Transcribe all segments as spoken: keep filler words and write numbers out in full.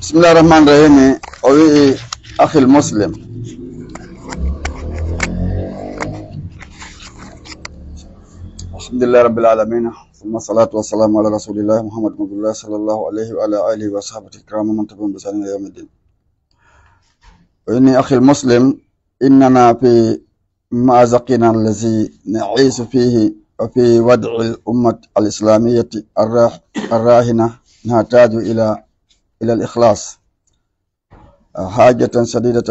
بسم الله الرحمن الرحيم. O wi'i, أخي المسلم. الحمد لله رب العالمين، ثم الصلاة والسلام على رسول الله محمد بن عبد الله صلى الله عليه وعلى آله وصحبه الكرام ومن تبعهم بإحسان إلى يوم الدين. وإني أخي المسلم، إننا في مأزقنا الذي نعيش فيه وفي وضع الأمة الإسلامية الراهنة نحتاج إلى إلى الإخلاص حاجة شديدة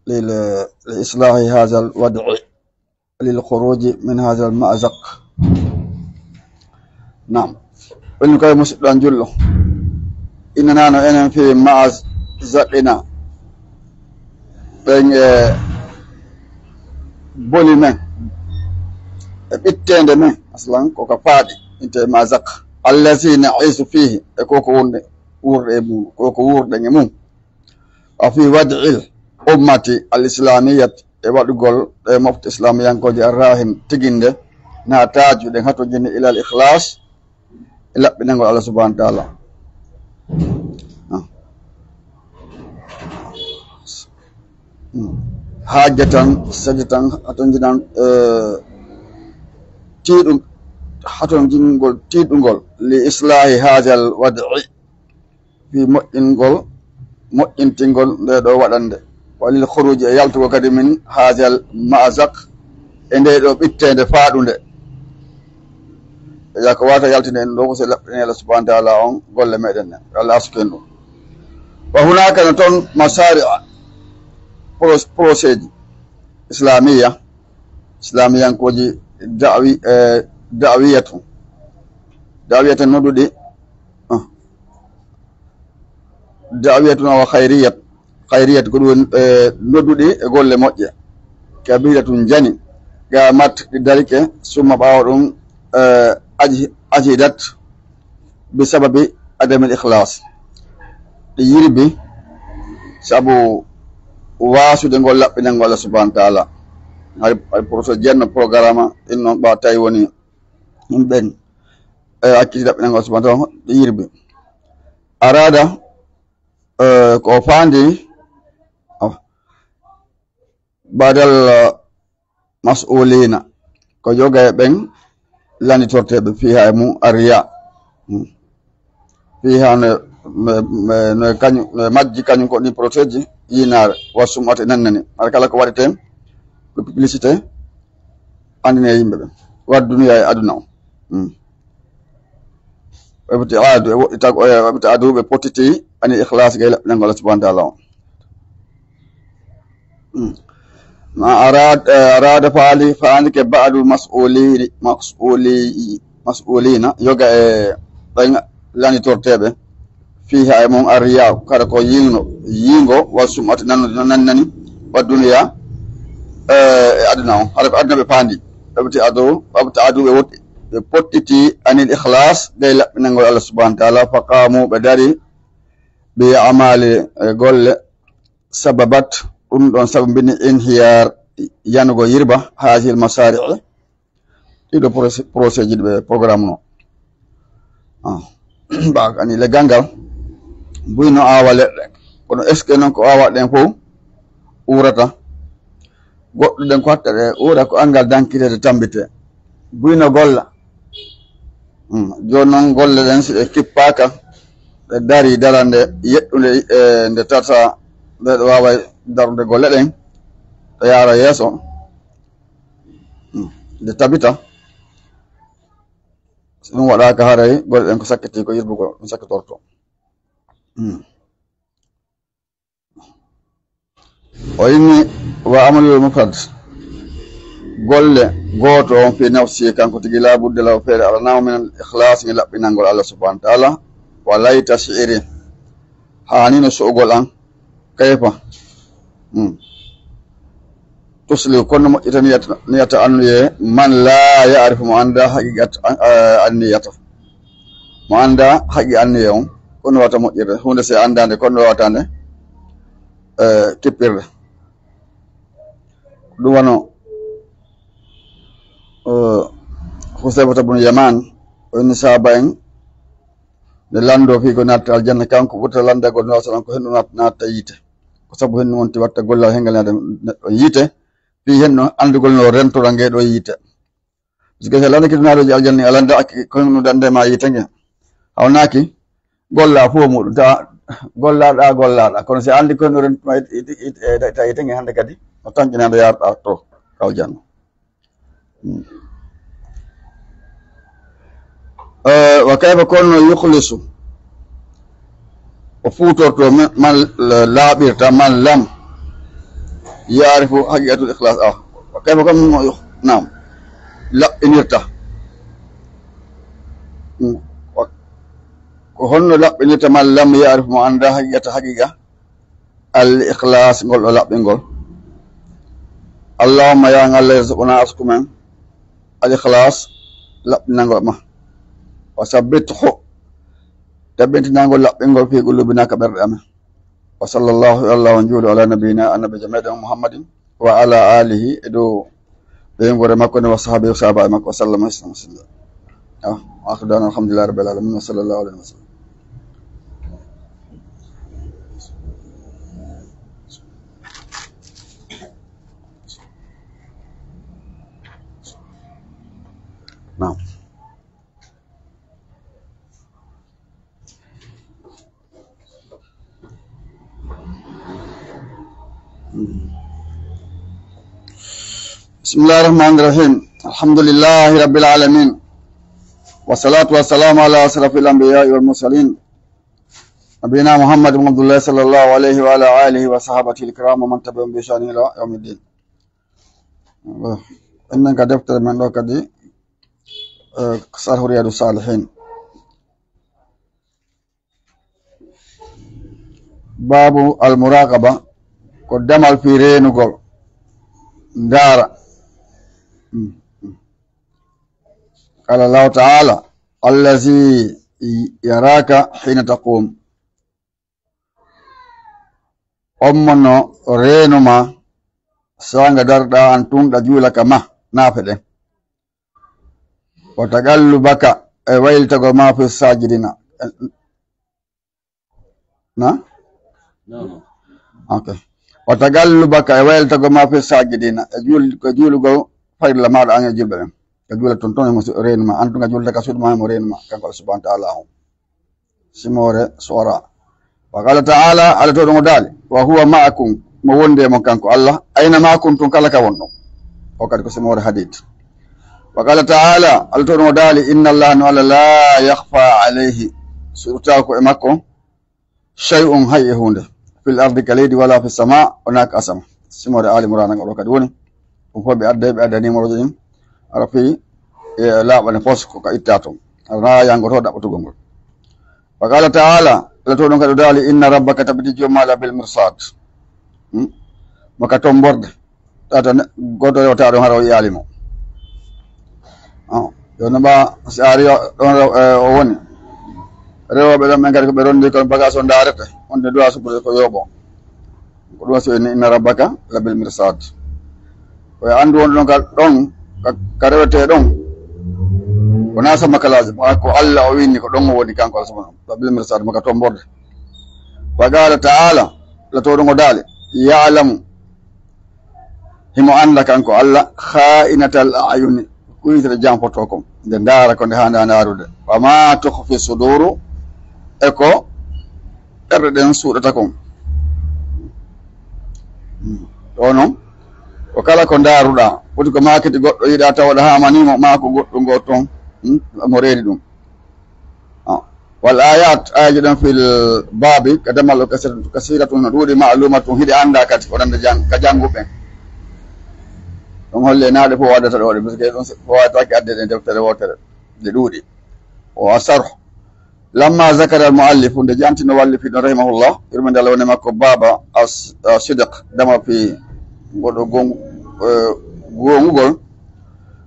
لإصلاح هذا الوضع، للخروج من هذا المأزق. نعم. Woni koye musidɗo julɗo, innanano enen fi ma'azaqina, ɓen e boli men, e ɓittende men, aslan ko ka faaɗi inte mazaq, allazi na'isu fihi, e koko wonde wuurɗe e mum, koko wuurɗen e mum. Wa fi wad'il ummati al islamiyat, e waɗugol ɗe mofte islamiyankooje arrahin tiginde, na taaju ɗen hatojini ilal ikhlas, e laɓɓinangol Allah subhanahu wa ta'ala. Hajjatan, sajatan, hatonjinan, eh, tiiɗu, hatonjingol tiiɗungol li islahi hadal wad'i, fi moƴƴingol, moƴƴintingol nde ɗo waɗande, walil khuruji, e yaltugol kadi min hadal ma'azaq, e nde ɗo ɓittende faaɗunde. E yaa ko wata yaltinde en ɗo ko se laɓɓinee Allah subhanahu wa ta'ala on golle meɗen ɗen. Allah arsuken ɗum. Wa hunaka no toon masari'a, pros-, proséji islamiya, islamiyankooji da'wi-, eh, da'wiyatu. Da'wiyatu nodduɗi, ah. Da'wiyatun wa khayriyat. Khayriyat ko ɗum, eh, nodduɗi e golle moƴƴe. Kabiratun jani. Ga mat ɗi darike, summa ɓaawo ɗum, eh, aji-, ajidat bi sababi adamil ikhlas. Ɗi yirbi sabu waasude ngol laɓɓinal ngol Allah subhanahu wa ta'ala. Hay, hay proto jenno programme in noon ɓa tawi woni yimɓe ɓen, eh, acciti laɓɓinal ngol Allah subhanahu wa ta'ala, ɗi yirbi. Arada, eh, ko faandi, oh, badal, eh, mas'ulina, ko yoga e ɓen landitorteeɓe fiha e mum arriya. Hmm. Fiha no, no, no, no kañum, no majji kañum ko ɗin protéji yinaare, wa sum'ati nannani. Hara kala ko waɗeten, ko publicité, andine yimɓe ɓen. Wa duniya e aduna o. Hmm. Wabti adu, e woɗɗitago, e wabti adu, ɓe pottiti ani ikhlas gay laɓɓinal ngol Allah subhanahu wa ta'ala on. Hmm. Ma arad-, eh, arada faali, faandi ke ba'du mas'uli, mas'uli, mas'ulina, yoga e ɓen landitorteeɓe. Fiha e mum arriya, kada ko yiino, yiingo, wa sum'ati nan-, nan-, nani, wa duniya, eh, e aduna on. Hara ko aduna ɓe faandi. Wabti adu, wabti adu ɓe woɗɗi. Ɓe pottiti anil ikhlas, gay laɓɓinal ngol Allah subhanahu wa ta'ala, fa qamu, ɓe dari, bi amali, e golle, sababat, ɗum ɗon sabu mbini inhiyar, yanugo yirba, hazil masari'i, ɗiɗo proce-, projet ji ɓe programme no. Ah. Ba ani leggal ngal, buy no awa leɗɗe, kono est-ce que noon ko awa ɗen fof uurata? Goɗɗo ɗen ko hatta ɗe uura ko angal dankitede tambite. Buy no golla. Hmm. Jooni noon golle ɗen si ɗe kippaaka, ɗe dari darande yeɗɗunde, e nde tata, nde ɗo waawa darude golle ɗen, ɗe yaara yeeso. Hmm. Nde tabita. Si ɗum waɗaaka haray, golle ɗen ko sakkiti, ko yirbugo ɗum sakkitorto. Hmm. O inni, wa amalul mufrad, golle gooto on fi nafsi, kanko tigi la budda lahu feere alanaw min al ikhlas, ngi laɓɓinangol Allah subhanahu wa ta'ala, wa layta shi'ri, haani no so'ugol an, kayfa? Hmm. Tuslihu, kono moƴƴita niyata, niyata annuye, man la ya'rifu, mo annda haqiqat an-, eh, anniyata. Mo annda haqqi anniye on, kono wata moƴƴirde. Huunde se annda nde, kono wata nde, eh, kippirde. Ɗum wano, eh, Husaybata bun Yaman, o inni sahaaba en, nde lanndoo fii ko natta aljanna, kanko ɓurta lanndagol no sallam ko hendu nat-, natta yiite. Ko sabu hendu wonti watta gollal hengal naata neɗɗo yiite, fii hendu anndugol no rentora ngee ɗoo yiite. Parce que si a lanndike naatooji aljanna, a lanndaaki ko hendu dande ma yiite nge. Hawnaaki golla fof muɗum, ta gollaɗa, gollaɗa. Kono si a anndi ko hendu rentuma yiite, yiite, yiite, ta yiite nge hannde kadi, no tanƴinaande yaarɗa to aljanna. Eh, wa kayfa kono yukhlisu, o fuutorto man, man laaɓirta, man lam yaarifu haqiqatul ikhlas. Ah, wa kayfa kono no yukh-, naam, laɓɓinirta. Mm. Wa-, ko honno laɓɓinirta man lam yaarifu mo annda haqiqata haqiqa? Al ikhlas, ngol ɗo laɓɓingol. Allahumma, ya Allah, irzuqna, arsuku men al ikhlas, laɓɓinangol ma. Wa sabbithu, tabintinangol laɓɓingol fi qulubina, ka ɓerɗe amen. Wa sallallahu, yo Allah on juulu ala nabiyina, annabijo meɗen Muhammadin, wa ala alihi, e dow ɓeynguure makko nde, wa sahabi, sahaba e makko, wa sallama, wa sallam. Ah, wa akhiru da'wana alhamdulillahi rabbil alamin, wa sallallahu alaihi wa sallam. Naam. بسم الله الرحمن الرحيم. الحمد لله رب العالمين. والصلاة والسلام على أشرف الأنبياء والمرسلين. نبينا محمد بن عبد الله صلى الله عليه وعلى آله وصحابته الكرام ومن تبعهم بإحسان إلى يوم الدين. Enen ka deftere men ɗo kadi, eh, Sarhu Riyadu Salihin. Baabu al-muraqaba, ko damal fii reenugol, ndaara. Mm, mm. Qala Allahu ta'ala, "Allazi yaraka hina taqum." On mo no reenuma saanga darɗa an tun ɗa juula ka ma naafe ɗen. Wa taqallubaka, e waylitagol ma fi sajidina. Na? No, no. Ok. Wa taqallubaka, e waylitagol ma fi sajidina. E juul-, ko juulugol farilla maaɗa an e julɓe ɓen. Ka juula ton ton e mo su-, reenuma. An tun ka juulata ka suudu ma e mo reenuma. Kanko Allah subhanahu wa ta'ala on. Simoore Su'ara. Wa qala ta'ala, Allah to ɗum o daali, "Wa huwa ma'akum," mo wondi e mon kanko Allah, "ayna ma kuntum," kala ka wonɗon. O kadi ko simoore Hadid. Wa qala ta'ala, Allah to ɗum o daali, "Inna Allah," no Allah, "la yakhfa alayhi," suuɗataako e makko, "shay'un," hay e huunde, "fil ardi," ka leydi, "wala fis sama," wonaa ka asama. Simoore Ali Imran o ɗo kadi woni. Ɗum fof ɓe adda, ɓe adda numéro ji ɗin. Ara fii, e laaɓa ne pos ko ka itta ton. Ara na yango to ɗaɓɓatugol ngol. Wa qala ta'ala, Allah to ɗum kadi o daali, "Inna rabbaka," tabiti jooma, "la bil mirsad." Hmm? Mo ka tomborde. Tata ne, goto rewta ɗon hara o yiyaali mo. Oh, yo no ɓa si ari o, ɗon rew-, eh, o woni. Rewooɓe ɗon ɓen kadi ko ɓe rondi kon bagage o ndaarete. Wonde duwa suɓude ko yooɓo. Ko ɗum waɗi so inni, "Inna rabbaka labil mirsad." Ko e anndu wonde ɗon ka, ɗon ka, ka rewetee ɗon. Wonaa sama kalaaji, ko Allah o winni ko ɗon o woni kanko Allah subhanahu. Labil mirsad, mo ka tomborde. Wa qala ta'ala, la to ɗum o daali, "Ya'lamu," himo annda kanko Allah, "kha'inatal a'yuni," ko yitere janfoto kon, nde ndaara ko nde haanda ndaarude. "Wa ma tukhfi suduru," e ko ɓerɗe ɗen suuɗata kon. Hmm. Ɗo non, ko kala ko ndaaruɗaa, foti ko maakiti goɗɗo yiɗaa tawoɗa haa manii mo, maa ko goɗɗum ngo ton, hmm, mo reeni ɗum. Ah. Wal ayat, ayaji ɗon fil babi, ka damal o kasir-, kasiratun no ɗuuɗi, ma'lumatun, hiɗe annda kadi, wonande jang-, ka jannguɓe. Ɗum holli e naaɗe fof waddata ɗo ɗe, parce que ɗum fof waddataake adde ɗen deftere wootere, ɗe ɗuuɗi. O asar. Lamma zakara al muallifu, nde jantino wallifi ɗon, rahimahullah, yurmende Allah woni makko, baba as-, as-sidq, dama fi goɗɗo gon-, eh, gongugol.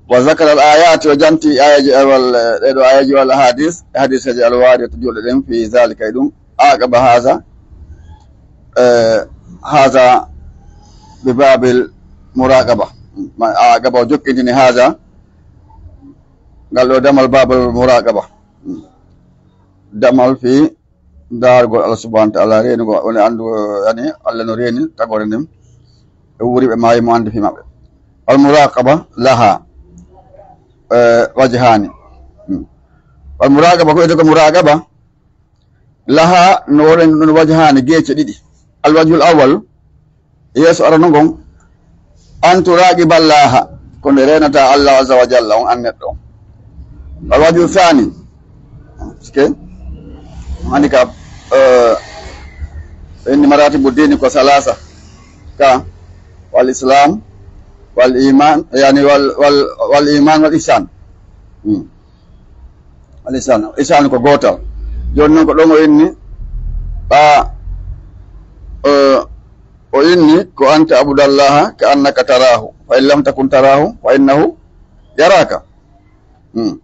Wa zakara al ayati, o janti ayaji wal, eh, ɗeɗo ayaji wal hadis, e hadiseji al warida to juuɗe ɗen fi zalika e ɗum. Aqaba haza, eh, haza bi babil muraqaba. Ma aqaba, o jokkintini haza, ngal ɗo damal babal muraqaba. Damal fii daarugol Allah subhanahu wa ta'ala, reenugol, woni anndu, yani, Allah no reeni tagoore nden. E wuuriiɓe maayi mo anndi fii maɓɓe. Wal muraqaba laha, eh, wajhani. Hmm. Wal muraqaba, ko wi'etee ko muraqaba, laha no woren ɗon wajhani, geece ɗiɗi. Al wajhul awwal, yeeso arano ngon, an turaqiba Allaha, ko nde reenata Allah azza wa jalla, on an neɗɗo on. Wal wajhu thani, parce que on andi ka, eh, inni maratibu dini ko salasa, ka wal islam, wal iman, yani wal, wal, wal iman wal ihsan. Hmm. Al ihsan, ihsan ko gootal. Jooni non ko ɗon o inni, ɓa, eh, o inni ko an ta'budallaha ka annaka tarahu, fa in lam takun tarahu, fa innahu yaraka. Hmm.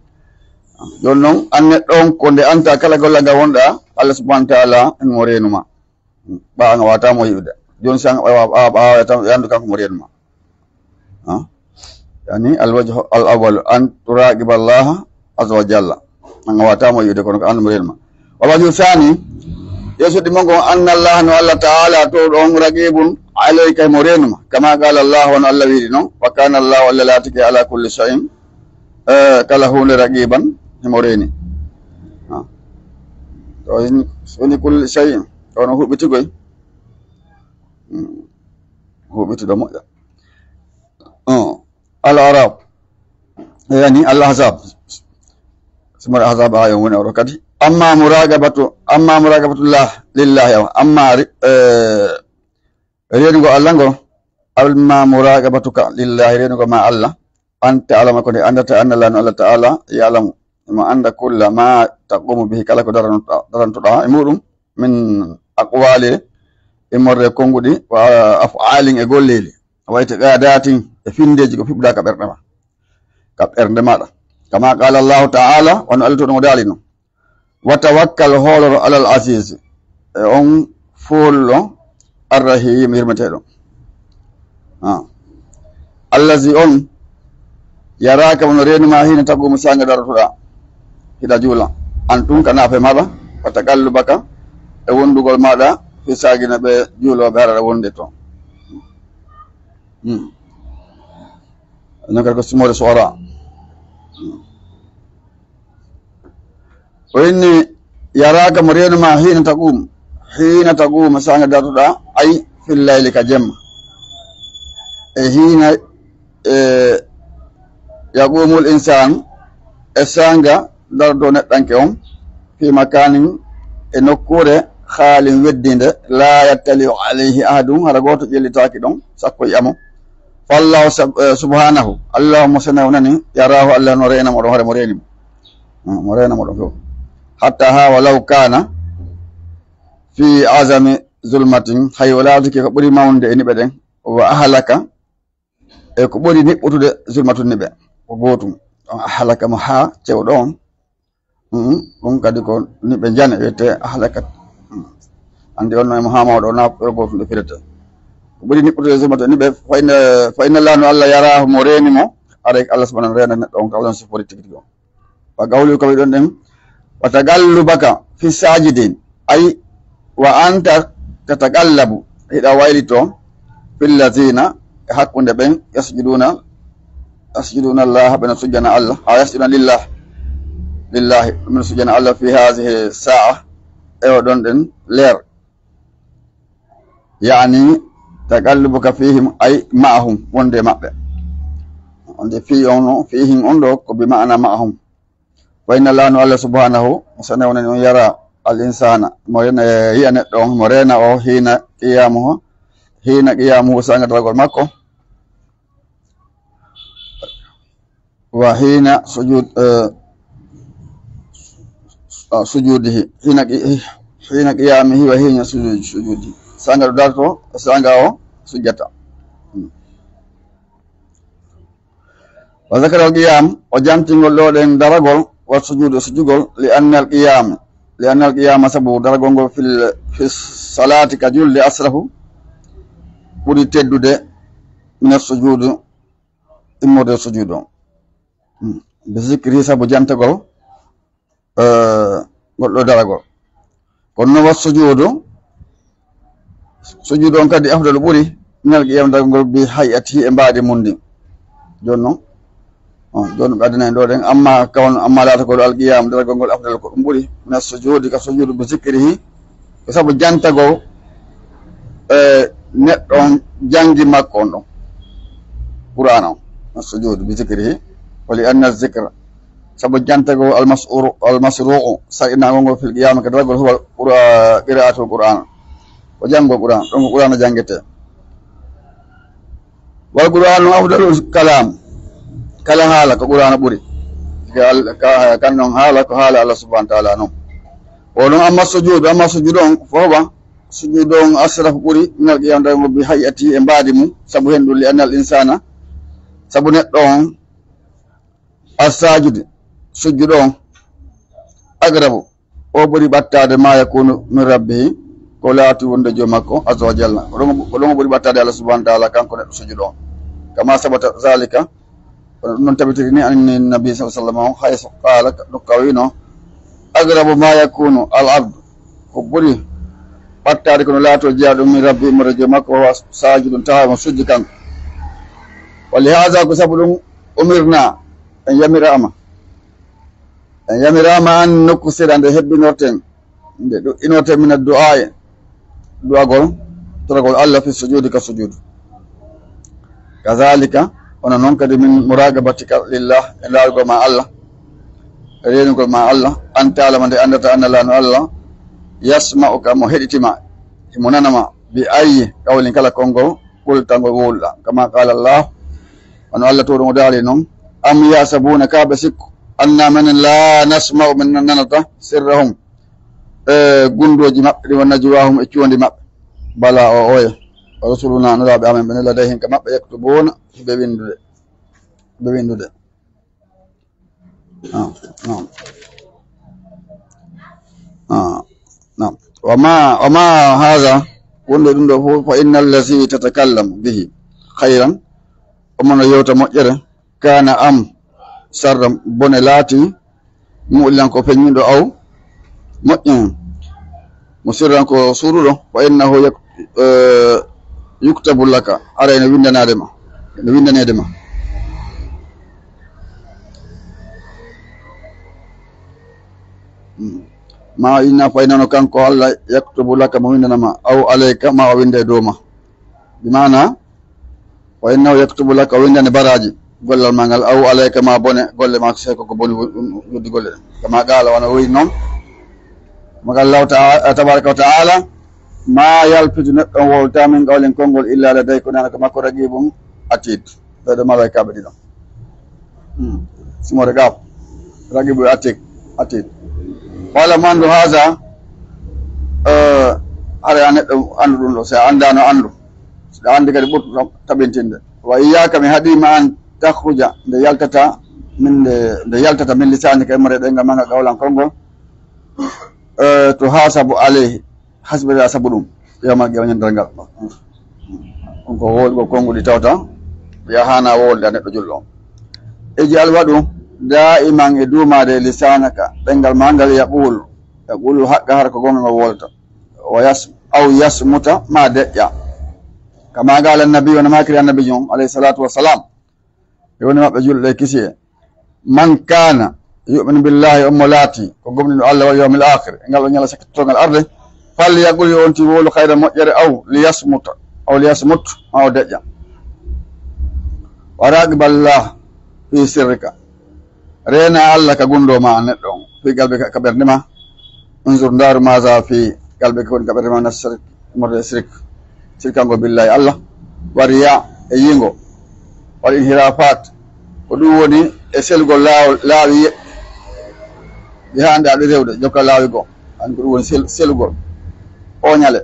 Jooni non, an neɗɗo on, ko nde anta kala golla nga wonɗa, Allah subhanahu wa ta'ala en mo reenu ma. Hmm. Ɓa nga wata mo yi'ude. Jooni si an ɓa, ɓa, ɓa, ɓa, tan yandu kanko mo reenu ma. Ha? Yani, al wajhu al awwal, an turaqiba Allaha azza wa jalla. An a wata mo yi'ude kono ko an mo reenu ma. Wal wajhu thani, yeeso ɗi mo ngon, anna Allaha, no Allah ta'ala to ɗon, raqibun alayka, mo reenu ma. Kama qala Allah, wano Allah wiiri non, wa kana Allahu, Allah laatike, ala kulli shay'in, eh, kala huunde, raqiban, himo reeni. Ha. To in, woni kulli shay'in, to no huɓɓitigoy. Hmm. Huɓɓituɗo moƴƴa. Oh. Al Arab. Yani Al Ahzab. Sumar Ahzab ayo woni oro kadi. Amma muraqabatu, amma muraqabatullah lillahi, awa. Amma ri-, eh, reenugol Allah ngol, amma muraqabatuka lillahi, reenugol ma Allah, an ta'lama, ko nde anndata, anna Allah, no Allah ta'ala, ya'lamu, himo annda, kulla ma taqumu bihi, kala ko darantoɗa, darantoɗa e muɗum, min aqwali, immorde e konnguɗi, wa af'alin, e golleeli, wa i'tiqadatin, e finndeeji ko piɓɗa ka ɓerɗe ma, ka ɓernde maɗa. Kama qala Allahu ta'ala, wano Allah to ɗum o daali non. Wa tawakkal, hooloro, alal aziz, e on fooluɗo, arrahim, yurmeteeɗo. Ah. Allazi on, yaraka, wano reenu ma, hina taqumu, saanga darotoɗa, hiɗa juula. An tun ka naafe maɗa, wa taqallubaka, e wondugol maɗa, fi saagina, ɓe juulooɓe, hara aɗa wonde to. Hmm. Non kadi ko simoore Su'ara. O inni, yaraka, mo reenu ma, hina taqum, hina taqum, saanga dartuɗa, ay fil layli, ka jemma. E hina, e yaqumul insan, e saanga darto neɗɗanke on, fi makanin, e nokkuure, khalin, weddinde, la yattali'u alayhi ahadun, hara gooto ƴellitaaki ɗon, sakko yi'amo. Fallahu sab-, eh, subhanahu, Allah mo sene o nani, yarahu, Allah no reena mo ɗon, hare mo reeni mo. Hmm, mo reena mo ɗon fof. Hatta ha walaw kana fi azami zulmatin, hay o laatike ko ɓuri mawnde e niɓe ɗen, wa ahlaka, e ko ɓuri niɓɓutude zulmatun niɓe, ko gootum. Ɗon ahlaka mo ha cewɗo on. Mhm. Ɗum kadi ko niɓe jane wiyetee ahlakat. Mhm. Anndi on no e mo haa mawɗo, wonaa ko gootum ɗo firete. Ko ɓuri niɓɓude e zulmatun niɓe, fa inna, fa inna laa no Allah yaraahu mo reeni mo, aray Allah subhanahu reena neɗɗo on, ka woni sifori tigi tigi on. Wa qawluhu, ko wiɗon ɗen, wa taqallubaka fi sajidin, ay wa anta tataqallabu, hiɗa waylito, fil lazina, e hakkunde ɓen, yasjuduna, yasjuduna Allah, ɓen sujjana Allah, a yasjuduna lillah, lillahi, ɓen sujjana Allah fi hazihi sa'a, e o ɗon ɗen leer. Yaani, taqallubuka fihim, ay ma'ahum, wonde e maɓɓe. Wonde fii on, fihim on ɗo, ko bi ma'ana ma'ahum. Wa inna laa no Allah subhanahu, mo sene wonani on yara al insana, mo reena, yi'a neɗɗo on, mo reena o, hiina qiyamuhu, hiina qiyamuhu, saanga daragol makko, wa hiina sujud, eh, ah, sujudihi, hiina qi-, hiina qiyamihi wa hiina sujud-, sujudihi, saanga ɗo darto, saanga o sujjata. Hmm. Wa zakara al qiyam, o jantingol ɗo ɗen daragol, wa sujudu, sujugol, li anna al qiyam, li anna al qiyama, sabu daragol ngol fil, fi salati, ka julde, asrafu, ɓuri teddude, min as sujudu, immorde sujudu on. Hmm. Bi zikri, sabu jantagol, eh, ngol ɗo daragol. Kono noon, wa sujuudu, sujuudu on kadi afdalu ɓuri, minal qiyam daragol ngol bi hay'atihi e mbaadi mum ndin. Jooni noon, on, jooni ɓe addana en ɗo ɗen, amma kawn, amma laatagol al qiyam daragol ngol afdalu ko ɗum ɓuri, mina sujuudi ka sujuudu bi zikrihi, ko sabu jantagol, e, neɗɗo on janngi makko on ɗon. Qur'aana on, mina sujuudi bi zikrihi, wa li anna zikra, sabu jantagol al mas'uru-, al masru'u, sar'inaagol ngol fil qiyam ka daragol huwa al qura-, qira'atul Qur'an. Ko janngol Qur'an, ɗon ko Qur'aana janngetee. Wal Qur'anu afdalul kalam. Kala haala ko Qur'aana ɓuri. Ka al-, ka, kan non haala ko haala Allah subhanahu wa ta'ala non. O non amma sujuudu, amma sujuudu on fof ba, sujuudu on asrafu ɓuri, minal qiyam daragol bi hay'ati e mbaadi mum, sabu hendu li annal insana, sabu neɗɗo on, as-sajid, sujjuɗo on, agrabu, o ɓuri ɓattaade ma yakunu min rabbihi, ko laati wonde joom makko, azza wa jalla. Ko ɗon, ko ɗon o ɓuri ɓattaade Allah subhanahu wa ta'ala, kanko neɗɗo sujjuɗo on. Kama sabata zalika, kono ɗum noon tabitiri ni an nabi sallallahu alaihi wasallam, hayso qala, no kawino, agrabu ma yakunu al abdu, ko ɓuri ɓattaade kono laato jeyaaɗo min rabbi immorde joom makko, wa sajidun, tawa mo sujji kanko. Wa li haza, ko sabu ɗum, umirna, en yamiraama. En yamiraama an nokkusira nde hebbinorten, nde ɗo inorten min addu'a e du'agol, toragol Allah fi sujudi ka sujudu. Kazalika, hono noon kadi min muraqabatika lillah, e laarugol ma Allah, e reenugol ma Allah, an taalama nde anndata anna laano Allah, yasma'uka mo heɗitima, imo nanama, bi ayyi qawlin kala konngol, qulta ngol wowluɗa. Kama qala Allah, hono Allah to ɗum o daali noon, am yasabuna ka ɓe sikku, anna menen la nasma'u min nanata sirrahum, e gunndooji maɓɓe ɗi wa najwahum e cuundi maɓɓe. Bala o oya. Rusuluna nulaaɓe amen ɓe ne ladayhim ka maɓɓe yaktubuna ɓe winndude. Ɓe winndude. Ah, naam. Ah, naam. Wa ma, wa ma haza, wonde ɗum ɗo fof, fa inna allazi tatakallamu bihi khayran, omo no yewta moƴƴere, kana am sarran, bone laati, mu'linan ko feññinɗo aw moƴƴin, mo sirran ko suuɗuɗo, fa innahu yak-, eh, yuktabu laka, aray no winndanaade ma, no winndaneede ma. Hmm. Ma inna, fa innano kanko Allah, yaktubu laka, mo winndana ma, aw alayka, ma o winnda e dow ma. Bi maana, wa innahu yaktubu laka, o winndane baraaji gollal ma ngal, aw alayka ma bone, golle ma sey ko ko boni wo-, ɗum yoddi golle ɗen. Kama qaala, wano o wiyi noon, kama qaala Allahu ta'a-, tabaraka wa ta'ala, ma yalfidu, neɗɗo on wowlata, min qawlin konngol, illa ladayhi, ko nana ko makko raqibun atid. Ɓeɗo malaykaaɓe ɗiɗo. Hmm. Simo raqib, raqibu atid, atid. Wala mo anndu haza, eh, hara ya neɗɗo anndu ɗum ɗo, si a anndaano anndu. Siɗa anndi kadi ɓurtuɗo tabintinde. Wa iyyaka, mi haɗii ma an takhruja, nde yaltata, min nde, nde yaltata min lisaanika, immorde ɗemngal ma ngal, qawlan konngol, eh, tuhasabu alayhi, hasbira sabu ɗum, yawmal qiyama, ñande darngal. Ɗum ko wowlugol konnguɗi tawata, wiya haana wowlde a neɗɗo julɗo on. Ij'al, waɗu, daiman, e duumaade, lisanaka, ɗemngal ma ngal, yaqulu, yaqulu haqqa, hara ko goonga ngol wowlata. Wa yas-, aw yasmuta, ma deƴƴa. Kama qala annabi, wano maakiri annabi on, alayhi salatu wassalam. E woni maɓɓe julɓe kisi e, man kana yu'minu billahi, on mo laati ko gomɗinɗo Allah wal yawmil akhir, e ngal o ñala sakkitongal arde, fal yaqul, yo on ti wowlu, khayran, moƴƴere, aw liyasmuta, aw liyasmut, ma o deƴƴa. Wa raqiballah fi sirrika, reena Allah ka gunndoo ma, neɗɗo on, fi qalbika, ka ɓernde ma. Unzur, ndaaru, maza fi qalbika, ko woni ka ɓernde ma, min ash-shirk, immorde e shirk, shirkangol billahi Allah, wa riya, e yiingo, wal inhirafat, ko ɗum woni e selgol laaw-, laawi ye-, ɗi haanɗa ɗi rewde, jokka laawi goo, an ko ɗum woni sel-, selgol, ooñale,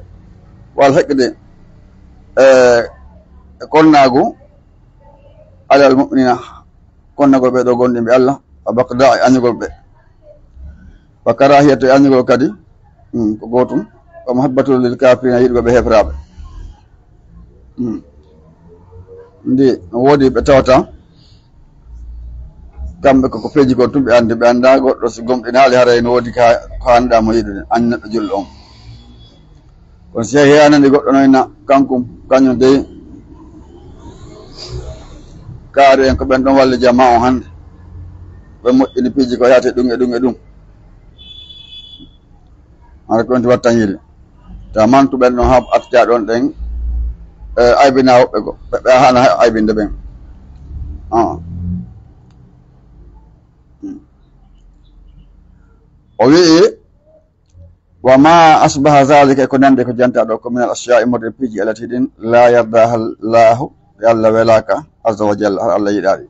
wal hiqdi, e, e konnaagu, alal mu'minina, konnagol ɓe ɗo gomɗinɓe Allah, wa baqda, e añugol ɓe, wa karahiyatu, e añugol kadi, mm, ko gootum, wa muhabbatu lil kafirina, yiɗugol ɓe heeferaaɓe. Mm. Ndi no woodi ɓe tawata, kamɓe ko, ko peeji kon tun ɓe anndi, ɓe annda goɗɗo si gomɗinaali haray no woodi ka ko haanɗaa mo yiɗude, an neɗɗo julɗo on. Kono si yahii anani goɗɗo no ina kankum, kañum dey, kaari en ko ɓen ɗon walli jamaa on hannde. Ɓe moƴƴini piiji ko yaate ɗum e ɗum e ɗum. Hara ko wonti wattanyiri. Ta mantu ɓen ɗon haɓ attiya ɗon ɗen, eh, aybina woɓɓe go. Ɓe, ɓe hana aybinde ɓen. Ah. Hmm. O wi'i, "Wa ma asbaha zalika", e ko nandi ko janta ɗo, ko min al ashya'i, morde piiji alati ɗin, la yardaha Allahu, ɗi Allah welaka, azza wa jalla, har Allah yiɗaɗi.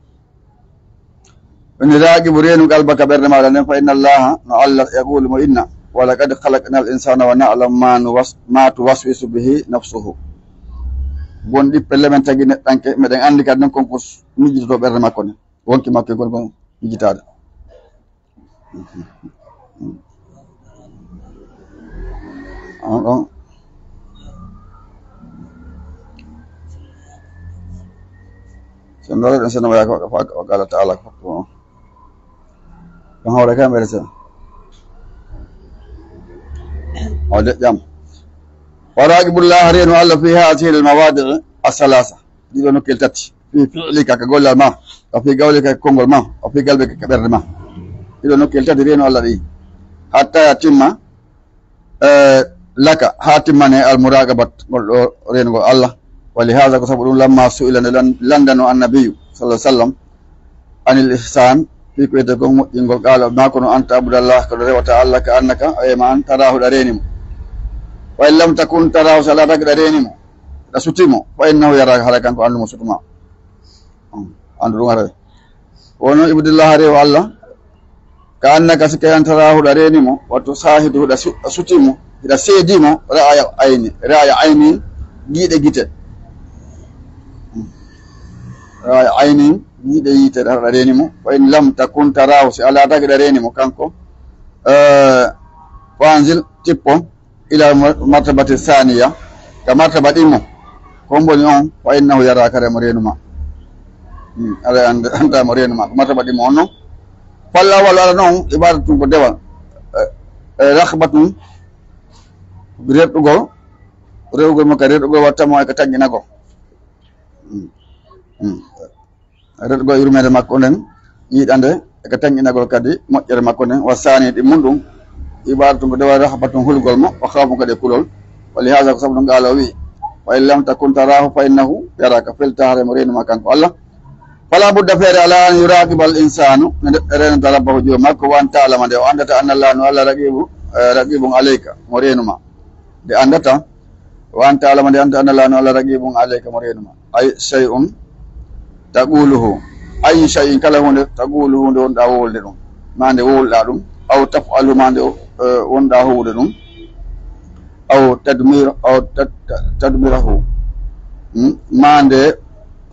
Woni raqibu, reenu qalbaka, ɓernde maɗa nden, fa inna Allaha, no Allah, yaqulu, mo inna, "Wa laqad khalaqna al insana wa na'lamu ma nuwas-, ma tuwaswisu bihi nafsuhu." Won ɗippe lemen tagi neɗɗanke, meɗen andi kadi non kon ko s-, mijjitoto ɓernde makko nden. Wonki makko kon kon mijjitaade. On ɗon. Sen ɗo ɗon sen waya ko, ko, ko Allah Ta'ala ko. Ko hawre kam ɓe resa. O de jam. Wa raqibullah, reenu Allah fi hadhihi al mawadi'i as-salasa. Ɗiɗo nokkel tati. Fi fi'lika, ka gollal ma, wa fi qawlika, ka konngol ma, wa fi qalbika, ka ɓernde ma. Ɗiɗo nokkel tati reenu Allah ɗi. Hatta ya timma, eh, laka, haa timmane al muraqabat, ngol ɗo reenugol Allah. Wa li hadha, ko sabu ɗum, lamma su'ila, nde lan-, landano annabiyu, sallallahu alaihi wasallam, anil ihsan, fii ko wiyetee kon moƴƴingol, qala, ma kono, an ta'budallah, ko ɗo rewata Allah, ka annaka, e ma an, tarahu, ɗa reeni mo. Wa in lam takun tarahu, so a laatake ɗa reeni mo, ɗa suti mo, fa innahu yaraka, haray kanko anndu mo sutu ma. Hmm. Anndu ɗum haray. Wono ibudillah, rewo Allah. Ka annaka, sikke an, tarahu, ɗa reeni mo, wa tushahidu, ɗa su-, ɗa suti mo, hiɗa seedi mo, ra'aya ayni, ra'aya ayni, giiɗe gite. Hmm. Ra'aya ayni, giiɗe yiite, ɗa, ɗa reeni mo. Fa in lam takun tarahu, si a laatake ɗa reeni mo kanko, eh, fanzil, tippo, ila mar-, martabati thaniya, ka martaba ɗimo, ko mboni on, fa innahu yaraka, hara mo reenu ma. Hmm, ara and-, anda mo reenu ma, ko martaba ɗimo on non. Fal awwal, ara non, ibadatun ko dewal. Eh, eh, rakhbatun, rerɗugol, rewugol mo ka rerɗugol, wa tamo e ka tanƴinagol. Hmm, hmm. Rerɗugol yurmeende makko nden, yiɗande, e ka tanƴinagol kadi moƴƴere makko nden, wa sani ɗi mun ɗum, ibadatun ko dewal, rahbatun hulgol mo, wa khawfun kadi e kulol. Wa li hadha, ko sabu ɗum, qala o wi'i, "Fa in lam takun tarahu fa innahu yaraka", felta hara mo reenu ma kanko Allah. Fala budda, feere ala, an yuraqiba al insanu, nde neɗɗo reenata rabbahu, joom makko, wa an ta'lama, nde o andata, anna Allah, no Allah raqibu, eh, raqibun alayka, mo reenu ma. Nde andata, wa an ta'lama, nde andata, anna Allah, no Allah raqibun alayka, mo reenu ma. Ay shay'un taquluhu. Ay shay'in, kala huunde, taquluhu, nde wonɗaa wowlude ɗum. Ma nde wowluɗaa ɗum. Aw taf'aluhu, ma nde, eh, wonɗaa huwude ɗum. Aw tadmir-, aw tad-, tad-, tadmirahu. Hmm? Ma nde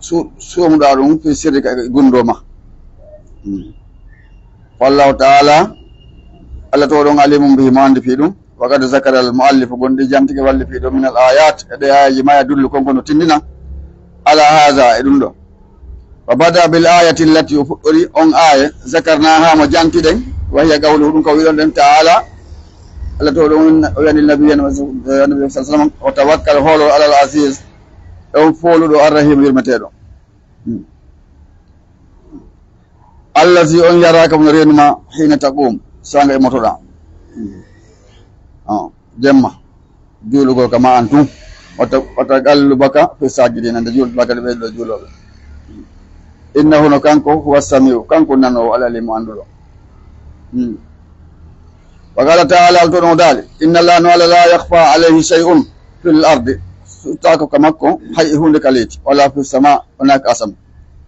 su-, suumuɗaa ɗum fi sirrika e gunndoo ma. Hmm. Wallahu ta'ala, Allah to ɗon alimun bihi, mo anndi fii ɗum. Wa qad zakara al mu'allif, gonɗi jantike walli fii ɗum, min al ayat, e ɗe ayaji ma, yadullu, kon kono tindina, ala hadha, e ɗum ɗo. Wa bada bil ayati allati, o fuɗɗori on aya, zakarnaha, mo jantiɗen, wa hiya qawluhu, ɗum ko wiɗon ɗen ta'ala, Allah to ɗon o yani nabi, nabi sallallahu alaihi wasallam, "Wa tawakkal, hoolo ala al aziz, e on fooluɗo, ar rahim, yurmeteeɗo." Hmm. Allazi, on yaraka, mo no reenu ma, hina taqum, sanga e motoɗa. Hmm. Ah, jemma. Juulugol ka ma an tun. Wata, wata qallubaka fi sajidin, nde juulɗaa kadi ɓe ɗo juulooɓe. Innahu, no kanko, huwa samiu, kanko nanoowo, al alimu, annduɗo. Hmm. Wa qala ta'ala, Allah to ɗon daali, "Inna Allah, no Allah, la yakhfa alayhi shay'un fil ardi", suttaako ka makko hay e huunde ka leydi, wala fis sama, wona ka asama.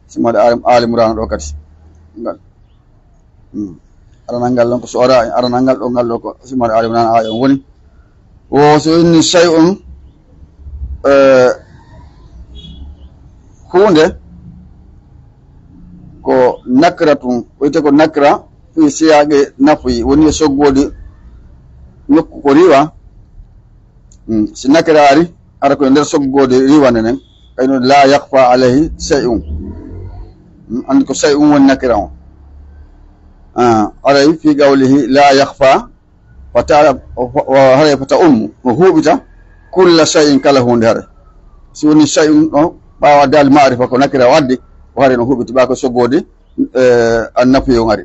Sima waɗa Ali, Ali Imran ɗo kadi. Ngal. Hmm. Aranal ngal ɗon ko Su'ara, aranal ngal ɗo, ngal ɗo ko sima waɗa Ali Imran, aya on woni. Wo so inni shay'un, eh, huunde ko nakratun, o wiyete ko nakra fi siyaqi nafyi, woni e soggoodi nokku ko riiwa. Hmm. Si nakira ari, ara ko e nder soggoode riiwande nden, kayno la yakhfa alayhi shay'un. Hmm, anndi ko shay'un woni nakira on. Ah, aray fi qawlihi la yakhfa, Fata, o, o, haray fata ummu, no huuɓita, kulla shay'in, kala huunde haray. Si woni shay'un ɗo, ɓaawo daali ma'rifa ko nakira o addi, o haray no huuɓiti ɓa ko soggoodi, eh, annafi on ari.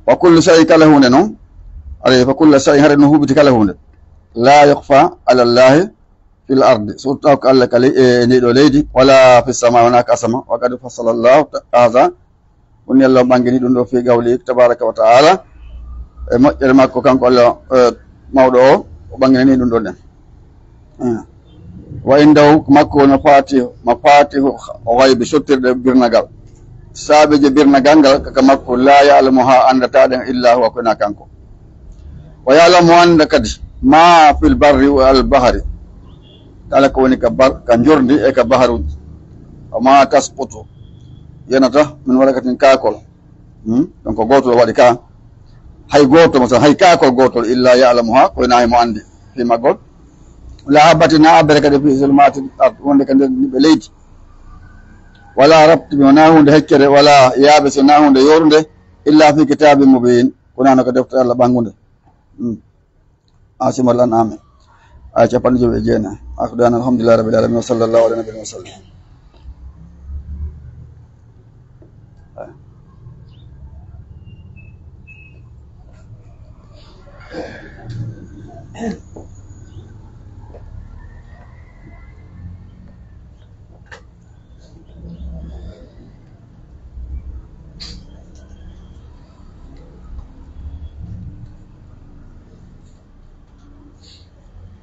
Wa kullu shay'in, kala huunde non, haray fa kulla shay'in, haray no huuɓiti kala huunde. La yukhfa ala Allahi fil ardi, surtout ko Allah ka ley-, e ndi ɗo leydi, wala fis sama, wona ka asama. Wa qad fassala Allahu ta-, hadha, woni Allah on ɓangini ɗum ɗo fi qawli tabaraka wa ta'ala, e moƴƴere makko kanko Allah, e, mawɗo o, o ɓanginani ɗum ɗon ɗen. Eh. Wa indahu, ko makko woni mafatihu, mafatihu ghaybi, sottirɗe birnagal. Saabeeji birnagal ngal ka makko, la ya'lamuha, anndataa ɗen, illa huwa, ko wonaa kanko. Wa ya'lamu, annda kadi, ma fil barri wal bahri, kala ko woni ka bar-, ka njordi e ka baharuuji. Wa ma tasqutu, yenata, min waraqatin, kaakol. Hmm? Donc, ko gootol waɗi ka. Hay gooto, masalan, hay kaakol gootol, illa ya'lamuha, ko wonaa himo anndi fii maggol. Wala habbatin, na abbere kadi, fi zulumaatil ard, wonde ka nder ɓiɓɓe leydi. Wala ratbin, wonaa huunde heccere, wala yaabisin, wonaa huunde yoorunde, illa fi kitaabin mubiin, ko wonaa no ka deftere Allah ɓanngunde. Hmm. Asimal An'am, aya capanɗe jowi e jeenayi. Akhdana alhamdulillahi rabbil alamin, wa sallallahu ala nabiyina wa sallam.